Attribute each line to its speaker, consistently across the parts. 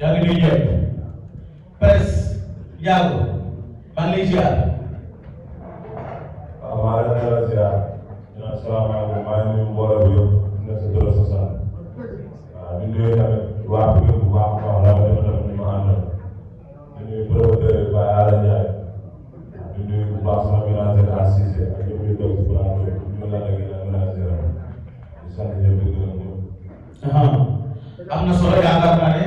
Speaker 1: yaa ngi nuyu ñëpp presse Diallo maa ngi lay ziar.
Speaker 2: waaw maa ngi lay ziar asalaamaaleykum maa ngi nuyu mbooloo bi yëpp nekk si dëkk Sosane waaw di nuyu tamit waa Pikine bu baax a baax rawatina tamit ñu ma àndal di nuyu promoteur yi Baye Ala Ndiaye di nuyu bu baax sama ménager Assise ak ñëpp ñu toog si plateau bi ñu la ak yéen ménager di sant ñëpp di gërëm ñëpp.
Speaker 1: am na solo yaakaar naa ne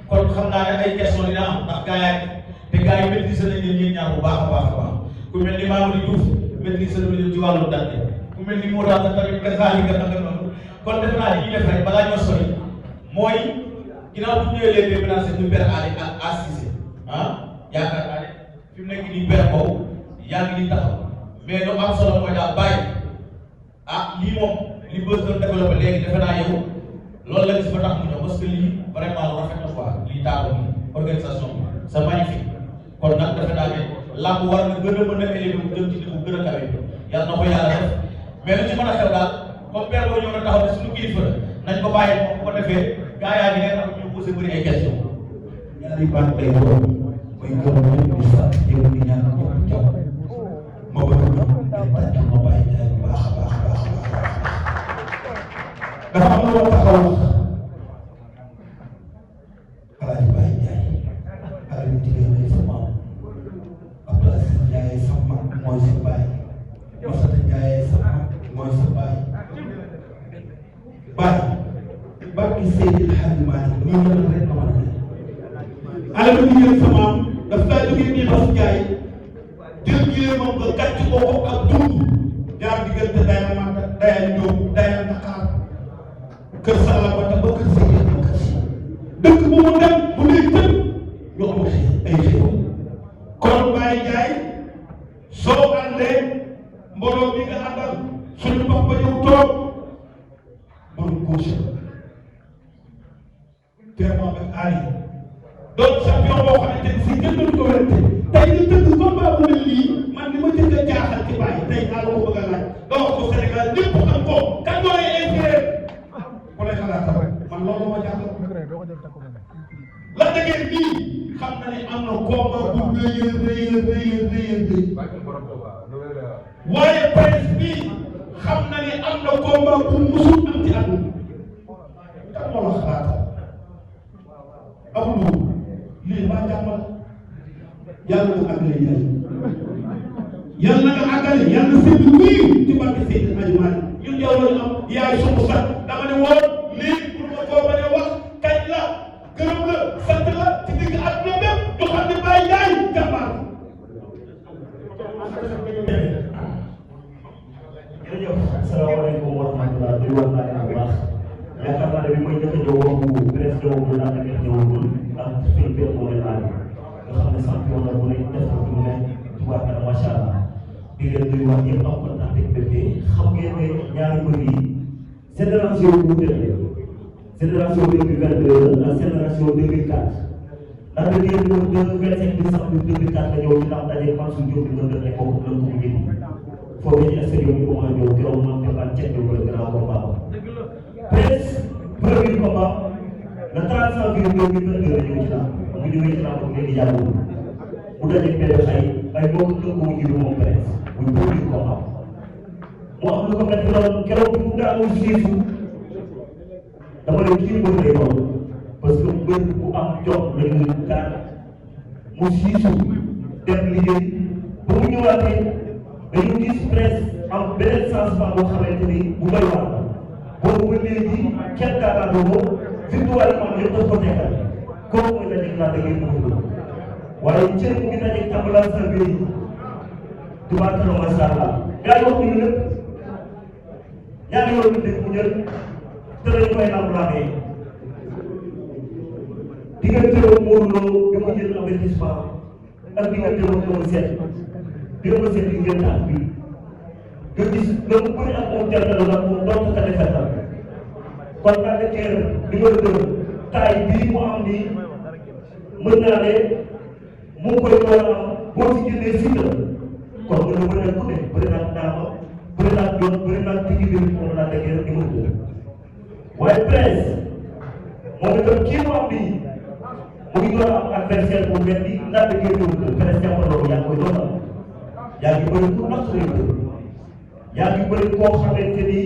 Speaker 1: kon xam naa ne ay question dina am ndax gars yi te gars yi maîtriser nañ leen ñeen ñaar bu baax a baax a baax ku mel ni Mamadou Diouf maîtriser nañ leen ci wàllu dante ku mel ni moo daal tamit gasaali nga naka noonu kon defe naa ne ñuy def rek balaa ñoo sori mooy ginnaaw bu ñëwee léegi menacé ñu ber Ali ak Assise yaakaar naa ne fi mu nekk nii ber boobu yaa ngi nii taxaw mais lu am solo mooy daal bàyyi lii moom li bës doon développé léegi defe naa yow loolu la gis ba tax mu ñëw parce que lii vraiment lu rafet na quoi lii taaru bi organisation bi c'est magnifique kon nag defe naa ne làmb war na gën a mën a élevé mu jëm ci ni mu gën a kawe yàlla na ko yàlla def mais lu ci mën a xew daal comme père boo ñëw na taxaw ne suñu kilifa nañ ko bàyyi moom bu ko defee gaa yaa ngi ngeen am ñu posé bëri ay question
Speaker 3: ñaari baat lay doon muy gërëm ñëpp di sant yow di ñaan ñëpp jàmm ma bëgg ñu tàcc ma bàyyi jaay bu baax a baax a baax a baax dafa am lu ma taxaw Alaaji Baye Ndiaye Aliou Tigé may sa maam Abdou Aziz Ndiaye sa mag mooy sa baay Masata Ndiaye sa mag mooy sa baay baay barki Seydil Hadji Malick nii la rek ma mën a Aliou Tigé sa maam daf kaa jógee nii Bass Ndiaye jël jëlee moom nga gàcc ko ko ak dund jaar diggante Daya Mata Daya Ndiob Daya Dakar kër Sala Bata ba kër Seydil Bakar Si dëkk bu mu dem bu muy tëb ñu am ay xew kon Baye Ndiaye soo àndee mbooloo bi nga àndal suñu papa ñëw toog mënu couche teerement ak Ali doon champion boo xamante ni si kenn duñu ko wérante tey ñu tëgg combat bu mel nii man li ma jëkk a jaaxal ci Baye tey naa la ko bëgg a laaj nga wax ko Sénégal ñëpp xam ko kan moo lay inspiré ku lay xalaatal man loolu ma jaaxal la dëgër bii xam na ne am na combat bu rëy waaye presse bii xam na ne am na combat bu musul am ci àdduna kan moo la xalaatal amul lii maa jàmmal yàlla nga àggale yaay yàlla nga àggale yàlla séddu wii ci barke Seydi Hadji Malick ñun yow la ñu am yaay sumu sax dama ne woon lii pour ma koo bañ a wax kañ la gërëm la sant la ci digg àdduna bépp ñu xam ne Baye Ndiaye jàmbaar
Speaker 4: jërëjëf asalaamaaleykum wa rahmatulah di wax naa leen bu baax yaakaar naa ne bi mooy njëkk a ñëw waxu presse ñëwagul naa nekk ñëwagul ak suñu biir moo leen aani nga xam ne champion la bu ne def ko fi mu ne tubaab macha allah di leen di wax yëpp am kontaan ak mbégte xam ngeen ne ñaari mbër yi génération bu wuute la génération 2022 ak génération 2004 ndax da ngeen ñëw de 25 décembre 2004 la ñëw ci ndax daje Mansour Diop di mën a ko lan ko mu foofu ci stade bi ko mën a ñëw keroog moom defal ceeb bi wala grand combat ba presse premier combat le 30 janvier 2022 la ñëw ci ndax bu ñëwee ci ndax léegi yàggul mu daje benn ay mbokk dëkk mu jiitu moom presse muy premier combat mu am lu ko métti lool keroog bu mu daanoo siisu dama ne kii mbër lay doon parce que mbër bu am jot la ñu daan mu siisu def liggéey ba mu ñëwaatee dañu gis presse am beneen changement boo xamante ni bu doy waar boobu ba léegi kenn daanaka ko victoire yi am yëpp daf ko tegal kooku mooy dajeeg naa da ngay bëgg waaye cër mu ngi dajeeg tàmbalaan sa biir tubaab macha allah gars yi wax nañu lépp ñaari yoon ñu dégg mu jël te dañu koy remplacer diggante woon Modou Lo bi mu jël avertissement ak diggante woon Eumeu Sène bi Eumeu Sène di jël taat bi nga gis nga mu bëri ak moom jàllale la moom doon ka defetal kon naa ne keer numéro 2 taay bii mu am nii mën naa ne mu ngi koy war a am boo ci jëndee si la kon nga ne bëri na ku ne bëri naa naama bëri naa doon bëri naa tigi bi moom laa déggee numéro 2 waaye Prince moom itam kii mu am nii mu ngi doon am adversaire bu mel ni Lac de Guiers Prince jàppaloo yaa ngi koy doon am yaa ngi bëri pour nax lay bëri yaa ngi bëri koo xamante ni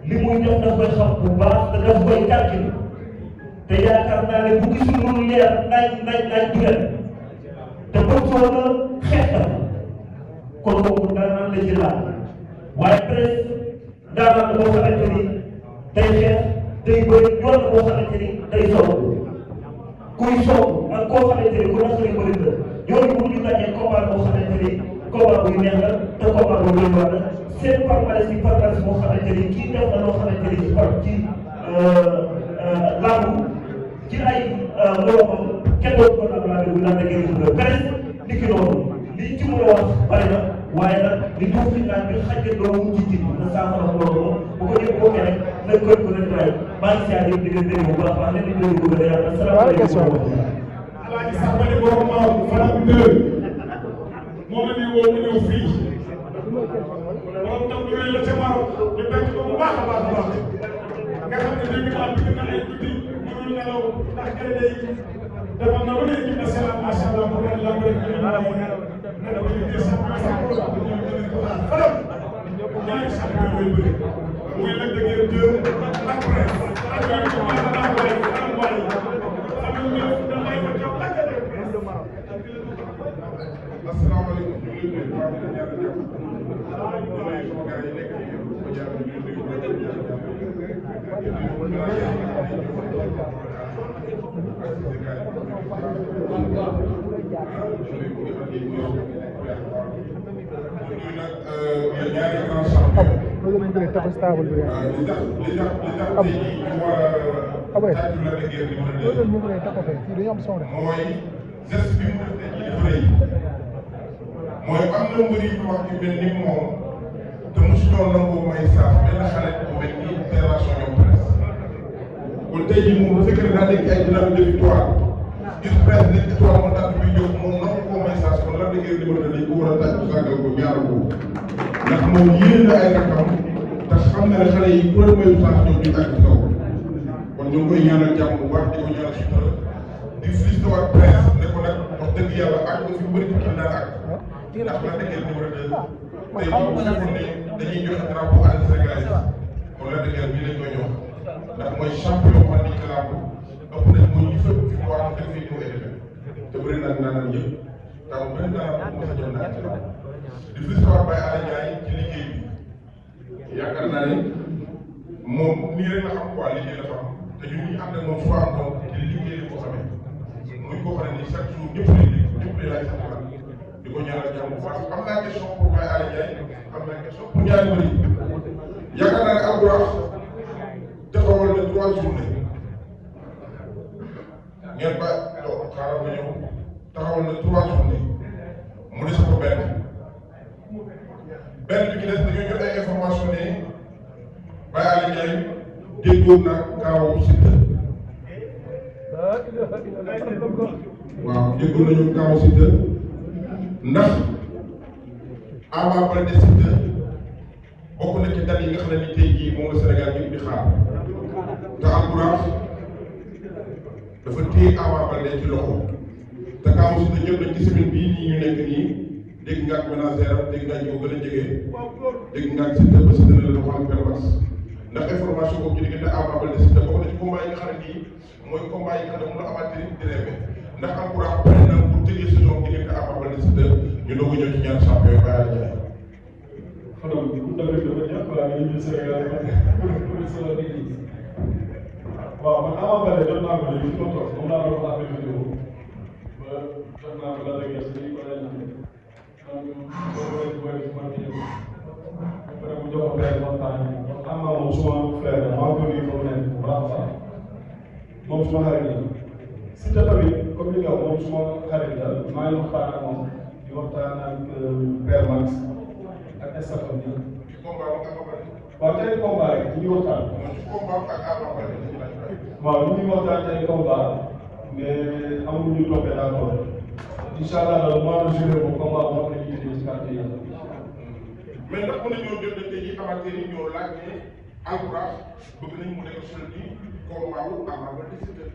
Speaker 4: li muy def daf koy xam bu baax te daf koy calcul te yaakaar naa ne bu gisul lu leer naaj du leen te bëggoon na xeexal kon kooku daanaka la ci laaj waaye Prince daanaka boo xamante ni day xeex day bëri yoon boo xamante ni day soog kuy soog ak koo xamante ni ku naqari bëri la yooyu bu ñu dajee combat boo xamante ni combat bu neex la te combat bu doy waar la seen palmarès yi palmarès boo xamante ni kii def na loo xamante ni ci làmb ci ay moromam kenn doon ko am laa déglu Lac de Guiers Prince ni ki noonu liñ ci mën a wax bari na waaye nag li duuf ci naan bi xajja doomu ci jiw na saafara loolu bu ko ñëpp bokkee rek nañ koy ko leen waay maa ngi siyaare yëpp di leen déglu bu baax baax leen di déglu bu gën a yàlla salaamaaleykum.
Speaker 3: Alaaji sax ba ne borom Maroc Fadam 2 moom la ñuy woo mu ñëw fii borom tam lu rëy la ca Maroc ñu teg ko bu baax a baax a baax nga xam ne dégg naa bëgg na ay guddi mënul nelaw ndax kay day defal na lu ne équipe nationale macha allah pour ren lamb rek ñu mën a ne dafa ñu gis sax mooy sax pour wax ñu ñu ko xaar Fadam ñaari champion yooyu bëri muy Lac de Guiers 2 ak Prince ak yooyu ko baax a baax waaye am waaye xam nga damay ko jox Lac de Guiers asalaamaaleykum ñu ngi leen di nuyu di ñaan jàmm di nuyu sama gars yi nekk fii yëpp ba jàmm di nuyu ba jàmm ñaari grand champion li tax tey jii ñu war a tàccu Lac de Guiers numéro 2 mooy geste bi mu def tey jii dafa rëy mooy am na mbër yu wax yu mel ni moom te mosu doon nangoo may saaf benn xale bu mel ni fédération ñoom Prince kon tey jii moom bu fekkee ne daa nekk ay dynamique de victoire gis Prince nekk victoire moo tax bi jóg moom nangu koo may saaf kon Lac de Guiers numéro 2 dañ ko war a tàcc sàggal ko ñaaral ko ndax moom yéene na ay rakam te xam na ne xale yi ku leen mayu saaf ñoom ñu àgg kaw kon ñu ngi koy ñaanal jàmm bu baax di ko ñaanal sutura di félicité waat Prince ne ko nag wax dëgg yàlla ak nga fi bëri fi kii daan ak ndax Lac de Guiers numéro 2 tey jii bu fekkoon ne dañuy joxe drapeau arène sénégalaise kon Lac de Guiers bii lañ koy jox ndax mooy champion bu andi ci làmb ëpp nañ mooy ñu fépp fi mu war a def fii ñu koy defee te bëri na naan yëpp taw bëri naa ko mos a jëm naa ci làmb di félicité waat Baye Alla Ndiaye ci liggéey bi yaakaar naa ne moom nii rek la xam quoi liggéey la fa am te ñun ñu ànd ak moom soit am donc ci liggéey la ko xamee muy koo xam ne nii chaque jour ñëpp lay laaj sax di ko ñaanal jàmm bu baax am naa question pour Baye Alla Ndiaye am naa question pour ñaari bëri yaakaar naa ne Albourakh taxawal na 3 journées ngeen ba xaaral ma ñëw taxawal na 3 journées mu des ko benn bi ci des dañoo jot ay information ne Baye Alla Ndiaye déggoon na kaawu Siteu waaw déggoon nañu kaawu Siteu ndax Ama Baldé Siteu bokk na ci dal yi nga xam ne ni tey jii moom la Sénégal yëpp di xaar te Albourakh dafa téye Ama Baldé ci loxo te kaawu Siteu ñëpp nañ ci semaine bii nii ñu nekk nii dégg nga ak ménagère am dégg nga ñu ko gën a jege dégg nga ak Siteu ba Siteu la dafa am permas ndax information boobu ci diggante Ama Baldé Siteu bokk na ci combat yi nga xam ne nii mooy combat yi nga xam ne mën a amateur di rêvé ndax Albourakh pare na pour tëjee saison diggante Ama Baldé Siteu ñu doog a ñëw ci ñaar champion Baye Alla Ndiaye.
Speaker 5: xanaa bu dëgg dafa ñàkk balaa nga ñëw Sénégal waaw man Ama Baldé jot naa ko léegi fi ma toog moom laa doon wax affaire vidéo ba jot naa ko Lac de Guiers dañu ko leen mu jox ko benn waxtaan Ama moom suma frère la maa ngi ko nuyu foofu nekk bu baax a baax moom suma xarit la Siteu tamit comme li nga wax moom suma xarit la maa ngi waxtaan ak moom di waxtaan ak Père Max ak estafam bi
Speaker 3: ci combat ak Ama Baldé.
Speaker 5: waaw tey combat rek ñu ngi waxtaan
Speaker 3: moom ci combat ak Ama Baldé dañu laaj
Speaker 5: waaw ñu ngi waxtaan tey combat mais amuñu tombé d'accord incha allah le mois de juillet bu combat moo koy jiite ci quartier yi
Speaker 3: mais ndax mën nañoo jot tey jii amateur yi ñoo laaj ne
Speaker 6: Albourakh bëgg nañ mu nekk sur ni combat wu Ama Baldé Siteu.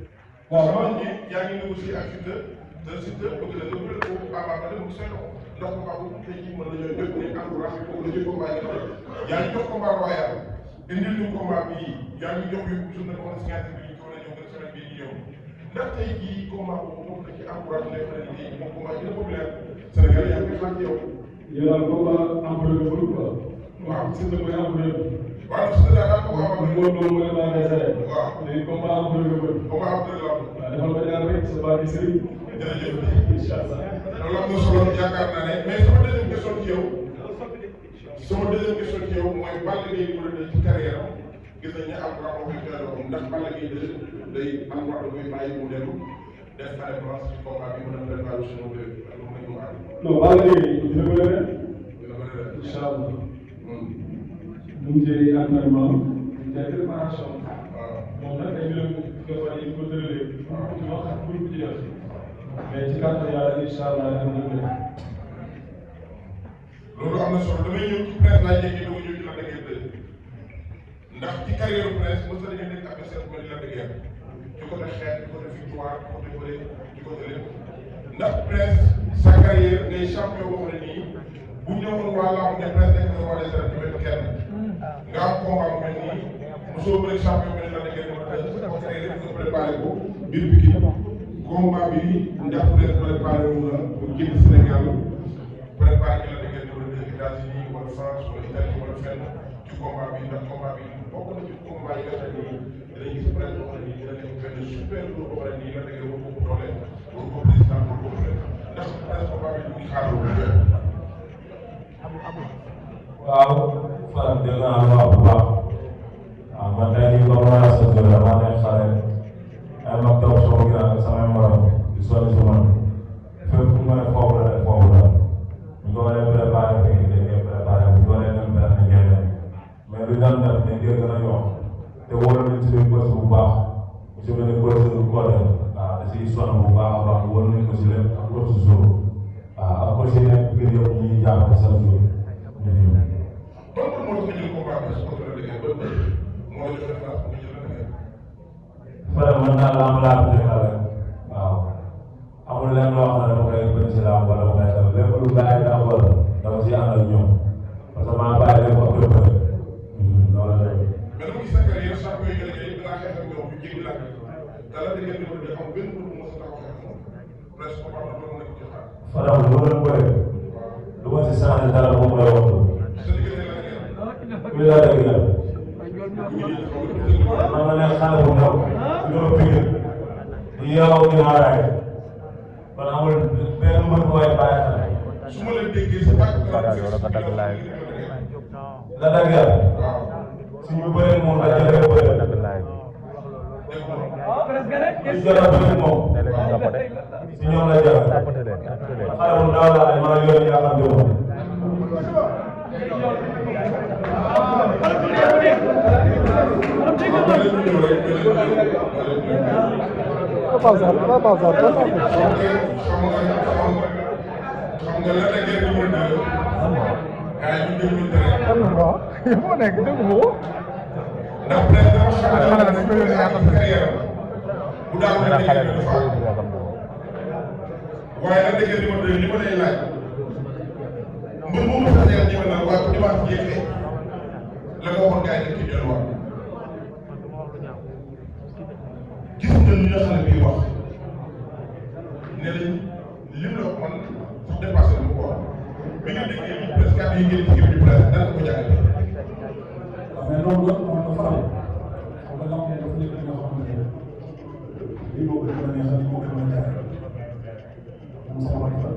Speaker 5: waaw
Speaker 6: xam nañ ne yaa ngi négocier ak Siteu te Siteu bëgg na nga bëri ko Ama Baldé mu ngi seen loxo ndax combat bu tey jii mën nañoo jóg ne Albourakh bi bëgg na jël combat yi nga xam yaa ngi jox combat royal indil ñu combat bi yaa ngi jox yu journée boo xam ne bi ñu ko war a ñëw nga semaine bii di ñëw ndax tey jii combat boobu moom la ci Albourakh nekk na ni moom combat gën a populaire Sénégal yaa ngi xaar ci yow.
Speaker 5: yow daal combat empereur bi bëri quoi.
Speaker 6: waaw
Speaker 5: Siteu mooy empereur bi.
Speaker 6: waaw Siteu daal combat am
Speaker 5: Modou Lo mooy roi des arènes.
Speaker 6: waaw
Speaker 5: léegi combat empereur bi bëri.
Speaker 6: combat am dëgg la
Speaker 5: waaw defal ko ñaan rek sa baa di sëriñ.
Speaker 6: jërëjëf
Speaker 5: incha allah.
Speaker 6: loolu am na solo yaakaar naa ne mais sama deuxième question ci yow mooy Balla Gaye numéro 2 ci carrière am gis nañ ne Albourakh wax dëgg yàlla ndax Balla Gaye day Albourakh da koy bàyyi mu dellu def année blanche ci combat bi mën a préparer suñu mbéy mi ak lu mu nekk
Speaker 5: non Balla Gaye dina bëri ren.
Speaker 6: dina bëri ren
Speaker 5: incha allah. mu ngi jëlee entraînement mu ngi jëlee préparation.
Speaker 6: waaw
Speaker 5: moom nag ay mbiram dafa yi ko tëralee. ci wax ak pour ci def. mais ci kàttan yàlla incha allah dina bëri.
Speaker 6: loolu am na solo damay ñëw ci presse laay jékki dama ñëw ci Lac de Guiers 2 ndax ci carrière presse mos na di nekk adversaire bu mel ni Lac de Guiers ci côté xeex ci côté victoire ci côté bëre ci côté lépp ndax presse sa carrière ngay champion boo xam ne nii bu ñëwoon waa lamb ne presse nekk na roi des arènes ci wetu kenn nga am combat bu mel nii mosoo bëre champion mel ni Lac de Guiers numéro 2 sa carrière nga préparé ko biir bi combat bi ndax presse préparé wu la pour génn Sénégal préparé ci Lac de Guiers numéro 2 États-Unis wala France wala Italie wala fenn ci combat bi ndax combat bi bokk na ci combat yi nga xam ni dañuy gis presse boo xam ne nii dina nekk benn super lourd boo xam ne nii Lac de Guiers war ko doole war ko président war ko ndax presse combat bi ñu ngi xaar lu
Speaker 2: waaw Fane dégg naa la bu baax waaw man tey jii comme ma la sa jël maa nekk xale ay mag toog sama ginnaaw ak samay morom di sonn si man fépp fu ma ne foofu la rek foofu la ñu ko waree préparé fii dañ koy préparé bu ñu waree dem benn dañ koy dem mais lu daan def dañ koy gën a yokk te waroon nañ ci biir bës bu baax su mel ni bës bu côté waaw da ciy sonn bu baax a baax war nañ ko si lépp ak bës su jour waaw ak aussi nekk biir yëpp ñu ngi jàppale chaque jour.
Speaker 6: ban moo tax nga jël combat bi su ko Lac de Guiers ban moo la jox référence bu nga jël Lac de Guiers.
Speaker 2: Fane mën naa la am laa ko rek waaw amul lenn loo xam ne dama koy bañ si laa wala dama koy def lépp lu gars yi daa wala dama si ànd ak ñoom parce que maa bàyyi lépp ak lépp rek loolu la
Speaker 6: mais dama gis sa carrière champion yi nga liggéey dangaa xeex ak ñoom ñu jéggi Lac te Lac de Guiers numéro 2 am benn mbir bu mos a taxaw xeex moom presque combat bi doon nekk ci xaar.
Speaker 2: Fadam lu ma leen bëri lu ma si changé dara moom lay wax
Speaker 6: sa diggante Lac de Guiers.
Speaker 2: kuy laa dégg yàlla man ma ne xale bu ndaw ñoo pigil di yeewoo di maaraay kon amul benn mbër bu may bàyyi xel
Speaker 6: su ma leen déggee sa tàkk
Speaker 2: la dëgg yàlla suñu bëree moom la jëlee bëree ñu jot a bëri moom si ñoom la jëlee xale bu ndaw laa maa ngi yor yaakaar moom
Speaker 6: xam nga Lac de Guiers numéro 2 gars yi ñu déglu tere ndax peut-être dafa xam ne carrière bu daaw Lac de Guiers dafa waaye Lac de Guiers numéro 2 li ma lay laaj mbër moomu sax yàlla ñëw na waaye bu dimanche jeexee la nga waxoon gars yi dañ ci delluwaat gis nga li nga xam ne bii wax ne lañ lim la man sax dépassé na ma ko wax bi nga déggee li presque at yi ngeen ci ngir di presse dana ko jàngate.
Speaker 5: mais loolu la moom dafa am xam nga lamb dafa nekk li nga xamante ne lii moo ko gën a neexal lii moo ko gën a jaay moom sama wàll la.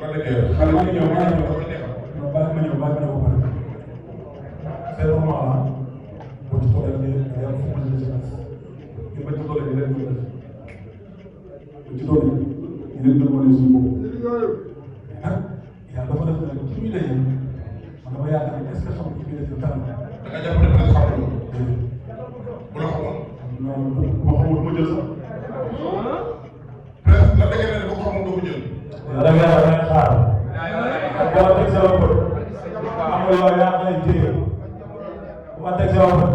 Speaker 6: Lac de Guiers xale
Speaker 5: maa ngi ñëw maa ngi ñëw
Speaker 6: da koy neexal.
Speaker 5: non bàyyi ma ñëw ba pare c'est le moment là boo ci toogee nii day am fu mu jëlee jeunesse ñu bañ a toogee di leen mën a def bu ci toogee ñu leen mën a wane suñu bopp mais nag yàlla dafa def nag ci muy daje man dama yaakaar ne est-ce que xam nga ci muy daje tànn
Speaker 6: da nga jàpp ne presque xamul bu la xamoon.
Speaker 5: non ma xamul ma jël sax
Speaker 6: presque Lac de Guiers ne ko xamul doo ko jël.
Speaker 2: la dëgg yàlla damay xaar boo teg sama bët amul yow yaa ngi lay téye bu ma teg sama bët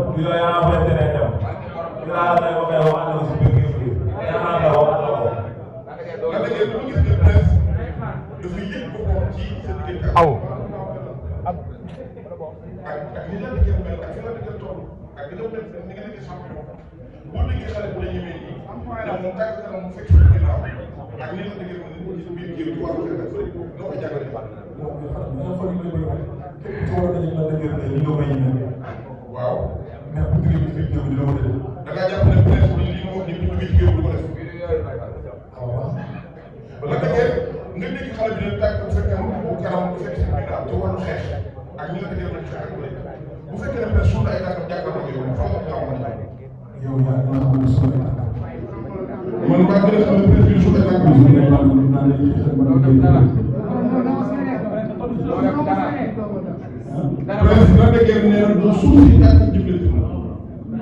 Speaker 2: lay waxee waxaat na ko si biir kii bi waxaat na ko.
Speaker 6: la dëgg yàlla gis ne presse dafa yëg boppam ci sa diggante ak ni la dëgg mel ak fi la dëgg toll ak ni nga mel ni nga nekk champion boo déggee xale bu la ñemee nii ne moom tàgg kanam mu fekk ci ginnaaw ak ni la dëgg mel ni ci biir géew ci wàllu xel ak bëri noo ko jàngale waaw
Speaker 2: mais bu duggee ci biir géew bi dina ko def.
Speaker 6: da ngaa jàpp ne presse bi li mu wax ni bu duggee ci géew bi du ko def. la dëgg nga dégg xale bi ne tàgg bu fekkee bu kanam bu fekk ci ginnaaw ci wàllu xeex ak ñi la dëgg mel ci xeex ak bëri bu fekkee ne presse suul ay tàggam jàkkaarloo ak yow fan nga xaw ma
Speaker 2: yow yaa ngi xam ne suul ay tàggam.
Speaker 6: man maa gën a xam ne presse bi suul ay tàggam. presse la dëgg nee na du suuf si ñàkk jëflante na.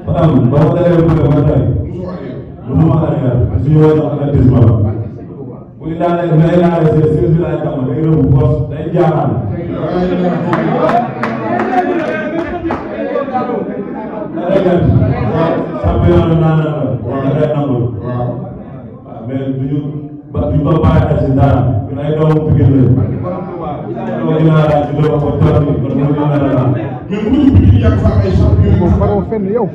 Speaker 2: Fadam ba ma dalee bëgg ma tey. musuma arrière suñu woon ak avertissement bu ñu daanee bu lay daanee service bi laay tàmm day rëbb force day jaaxaan. champion naan la da ngay nangul. waaw mais duñu ba duñu ko bàyyi si dara ñun ay doomu Pikine lañu. loolu dinaa laaj ci doomu ko toog ni kon loolu dina la laaj.
Speaker 6: mais bu ñu Pikine yàgg fa ay champion yu
Speaker 7: faroo fenn yow.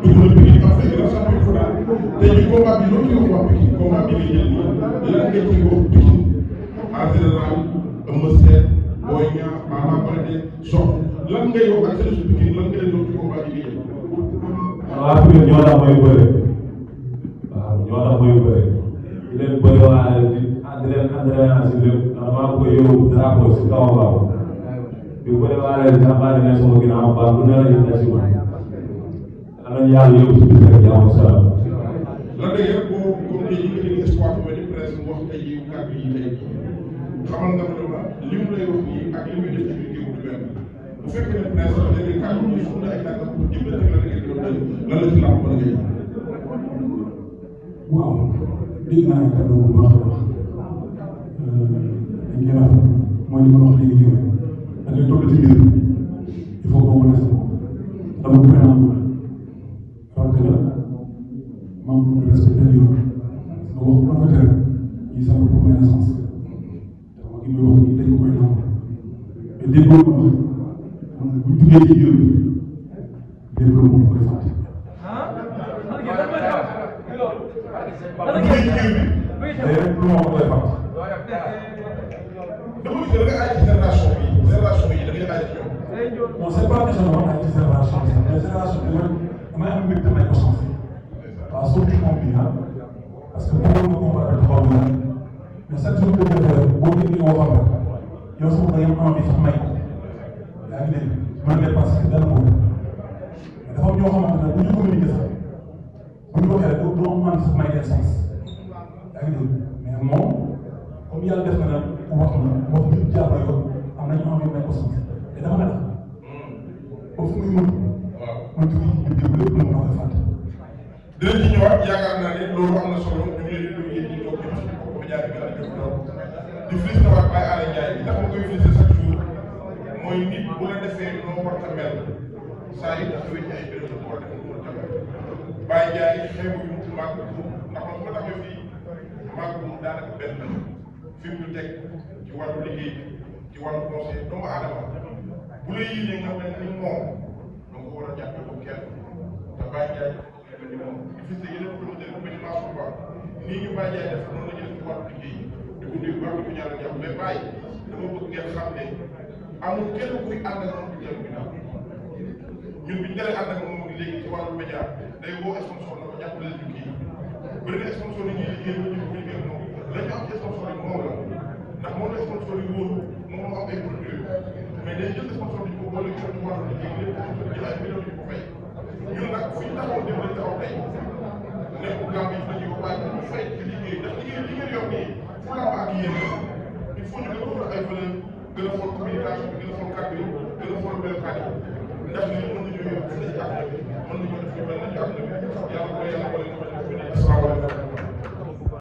Speaker 6: dugg na Pikine am fekk na champion fu daal tey jii combat bi loolu ci wax Pikine combat bi lay jël nii lan nga ci wax Pikine en général Eumeu Sène Boy Niang Ama Baldé Sokh lan ngay wax ak seen Pikine lan nga leen doon ci combat bi lay jël.
Speaker 2: waaw Pikine ñoo tax mooy bëre waaw ñoo tax mooy bëre di leen bëre waaye di leen entraîné si lépp ndax damaa bëgg yóbbu drapeau si kaw baaw di bëre waaye jàmbaari ne sama ginnaaw baax lu ne la ñu des si man anañ yàlla yóbbu si bis rek jàmm salaam.
Speaker 6: lan la yëpp boo comme tey jii nga dégg espoir bu mel ni presse mu wax tey jii kàddu yi tey xamal nga ma ne ma li mu lay wax nii ak li muy def ci biir géew du benn bu fekkee ne presse dafa dégg kàddu yi suñu ay tàggam pour jëmale rek la ngeen doon lan la ci làmb mën a ngay.
Speaker 7: waaw dégg naa kàddu bu baax a baax dañ koy rafetlu mooy li ma wax léegi léegi da ngay toll ci biir il faut que wane sa bopp dama koy nangu rawatina membre de respect benn yoon nga wax bu rafetee rek ñi sama première naissance dama gi muy wax nii dañ ko koy nangu mais déggoo ko wax man bu ñu duggee ci biir déggoo moom koy fàtte.
Speaker 2: léegi lu ma koy fàtte.
Speaker 6: dama gis nga aay ci génération yi da ngay aay ci ñoom.
Speaker 7: non c'est pas question de wax ci génération bi mais génération bi rek damay am mbir damay ko changé waaw surtout moom bii ah parce que pour nga combat bi taxaw na mais chaque jour que nga def boo déggee waxoon rek yow sax da ngay am envie sax may ko yaa ngi dégg mën nga parce que dara moom mais dafa am ñoo xamante ne bu ñu communiqué sax bu ñu waxee rek doo am envie sax may leen sens yaa ngi dégg mais moom comme yàlla def na nag wax ñëpp jaar na yoon am nañu envie may ko sens te dama la ba fu muy mën ma dugg ñu déglu lépp lu mu koy fàtte.
Speaker 6: dinañ ci ñëwaat yaakaar naa ne loolu am na solo ñu ngi leen di nuyu yéen ñi toog ñëpp ci bopp média bi gën a jëf lool di félicité waat Baye Alé Ndiaye bi tax ma koy félicité chaque jour mooy nit bu la defee noo war a mel saa yi taxawee ci ay béréb la war a def lu war a mel Baye Ndiaye xeebu yu mu màgg ndax man su ma taxawee fii màgg mu daanaka benn la fi mu ñu teg ci wàllu liggéey ci wàllu conseil doomu aadama bu lay yéene nga mel ni moom da nga ko war a jàppee ko kenn te Baye Ndiaye ni moom di fis yeneen promoteur bu mel ni Mansour Ba nii ñu Baye Ndiaye def noonu la ñu def ci wàllu liggéey di ko nuyu baax di ko ñaanal jàmm mais Baye dama bëgg ngeen xam ne amul kenn kuy ànd ak moom di jël ginnaaw ñun bi ñu dalee ànd ak moom léegi ci wàllu média day woo sponsor na ko jàppale ñu kii bëri na sponsor yi ñuy liggéey ñu liggéey ak moom la ñu am ci sponsor yi moom la ndax moom la sponsor yi wóolu moom moo am ay produits mais day jël sponsor yi ko boole ci wàllu liggéey lépp sponsor jël ay millions di ko fay ñun nag fi ñu taxaw dem lañ taxaw tey nekkul lamb yi dañuy ko waaye ñu fay ci liggéey ndax liggéey li ngeen yor nii fu lamb ak yéen il faut ñu gën a xool ay valeur gën a xool communication bi gën a xool kàddu yi gën a xool melokaan yi ndax lii mën nañoo yor ci ak mën nañoo